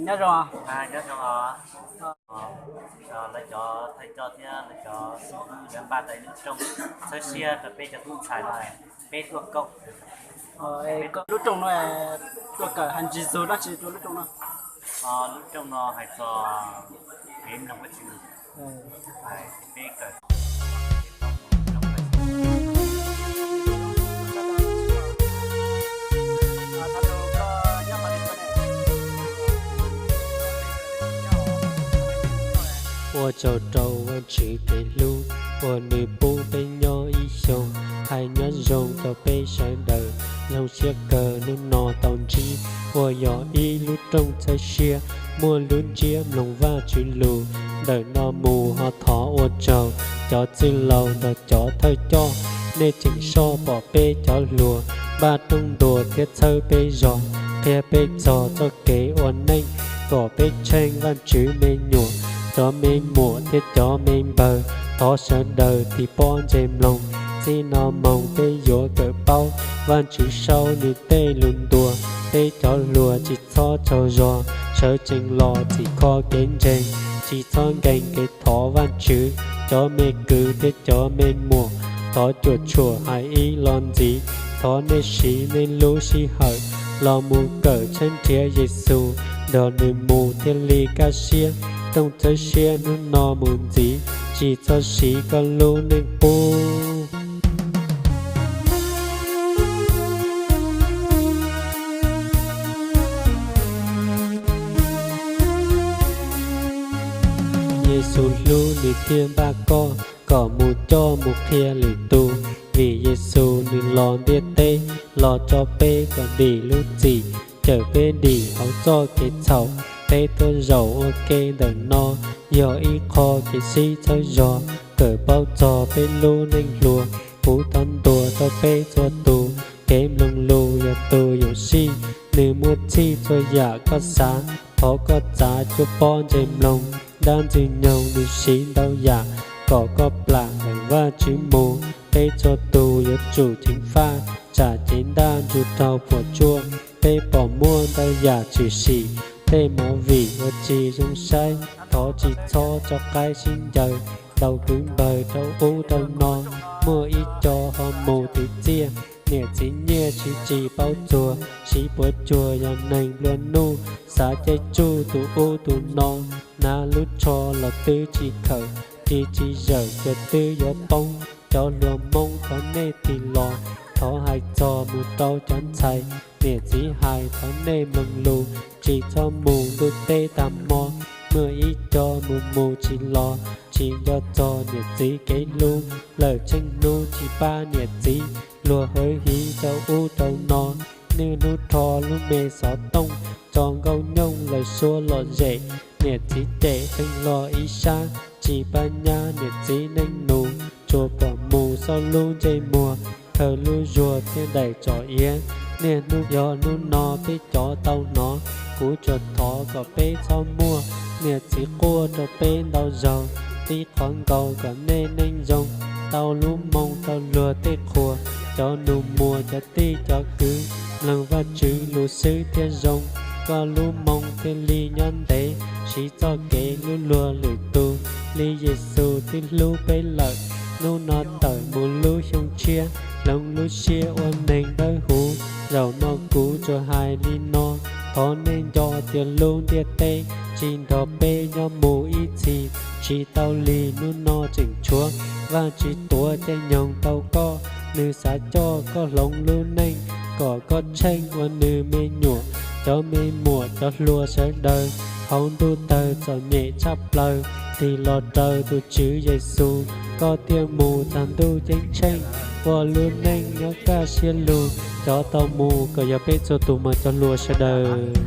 Nyob zoo. Nyob zoo. Lawv cov thawj coj thiab lawv cov xib hwb lawv npaj tau ib lub rooj txhawb siab rau peb cov tub ntxhais no, peb tuaj koom. Lub rooj no tuaj kawm hais ntsis zug dab tsi rau lub rooj no? Lub rooj no hais txog kev mloog Vajtswv. Ua tsaug rau Vajtswv kev hlub uas nws pub peb nyob ib xyoos. Hais nyob zoo rau peb sawv daws, zoo siab kawg hnub no tau ntsib uas yog ib lub rooj txhawb siab, muaj lub ntsiab mloog Vajtswv lus. Ntawm no mus ho thov ua tsaug cov txwj laus ntawm cov thawj coj, nej tseem soj pom peb cov hluas npaj rooj ntuas thiab txhawb peb zog, qhia peb txog txoj kev ua neej kom peb tsheej Vajtswv me nyuam. Cov me muam thiab cov me npawg, thov sawv daws tig pob ntseg mloog. Txij no mus peb yuav kawm paub Vajtswv saub nws tej lus ntuas. Peb cov hluas tsis txhob tsaug zog, sawv tsees los txhim kho kev ntseeg, tsis txhob nkees kev thov Vajtswv. Cov me kwv thiab cov me muam, thov cuam tshuam hais ib los ntxiv. Thov nej siv nej lub sij hawm los mus kawm tsheej nrhiav Yexus, nrog nws mus thiaj li kaj siab. Rooj txhawb siab hnub no mus ntxiv, tsis txhob siv koj lub neej pub. Yexus hlub nws thiaj npaj koj kom mus coj mus qhia lwm tus. Vim Yexus nws los ntiaj teb los tso peb kom dim lub txim, cawm peb dim hauv txoj kev txhaum. Peb tuaj zaum ua ke ntawm no yog ib qho kev sib txhawb zog, kawm paub txog peb lub neej hluas. Kuv thov ntuas rau peb txhua tus, kev mloog lus yog tus yuam sij, nws muaj txhij txhua yam koj xav. Thov koj txav cuaj pob ntseg mloog, dab Ntxwg nyoog nws siv ntau yam kom koj plam ntawm Vajtswv mus. Peb txhua tus yuav tsum ceev faj, tsam cev ntaj ntsug raug puas tsuaj. Peb pom muaj ntau yam tshwm sim, tej movie uas tsis zoo saib, thov tsis txhob tso qaib sib ncaws, ntaus kwv npawg rau ub rau no. Muaj ib co ho mus twv txiaj, niam txiv nyiaj siv tsis paub txuag, siv puas tsuag yog neeg nplua nuj, xav caij tsuj tus ub tus no, hnav lub tsho los twb tsis khawm, ris tsis zawm cuag twb yuav poob. Cov hluas Hmoob thov nej tig los, thov hais txog mus rau cov ntxhais, niam txiv hais thov nej mloog lus, tsis txhob mus ntuj teb tag hmo. Muaj ib co mus mus tsis los, tsis nco txog niam txiv kev hlub, lawm tsheej hnub tsis pab niam txiv, luag hwv hiv rau ub rau no. Niaj hnub rho lub me xov tooj, tso nkauj nyooj lawv suab lom zem, niam txiv cem qee los ib sab, tsis pab nyab niam txiv neej nus, tsuas pom mus xauj lub ntsej muag, khaws lub zuag thiaj daim tsom iav. Niaj hnub yog hnub no peb cov tau hnov, kuv tsuas thov kom peb txhob muaj niam txiv quaj rau peb ntau zaug, tib qhov nkaus kom nej neej zoo. Tau lub moo rau luag tej qhuas, cov nus muag cov tij cov kwv, mloog Vajtswv lus xwb thiaj zoo, koj lub moo thiaj li nyob ntev, siv txoj kev hlub luag lwm tus, li Yexus twb hlub peb lawm. Hnub no tawm mus lub xyoo tshiab, hloov lub siab ua neeg dawb huv. Zaum no kuv tsuas hais li no, thov nej nco tias lub ntiaj teb tsis nrog peb nyob mus ib txhis, tsis tau lig hnub no tseem tshuav. Vajtswv tuav caij nyoog tau koj, nws xav coj koj hloov lub neej kom koj tsheej ua nws me nyuam. Cov me muam cov hluas sawv daws, hauv ntuj tawg txom nyem tshaj plaws, tig los raws tus Tswv Yexus, koj thiaj mus txog ntuj ceeb tsheej, ua lub neej nyob kaj siab lug. Cov tau mus kom yog peb txhua tus mas cov hluas sawv daws.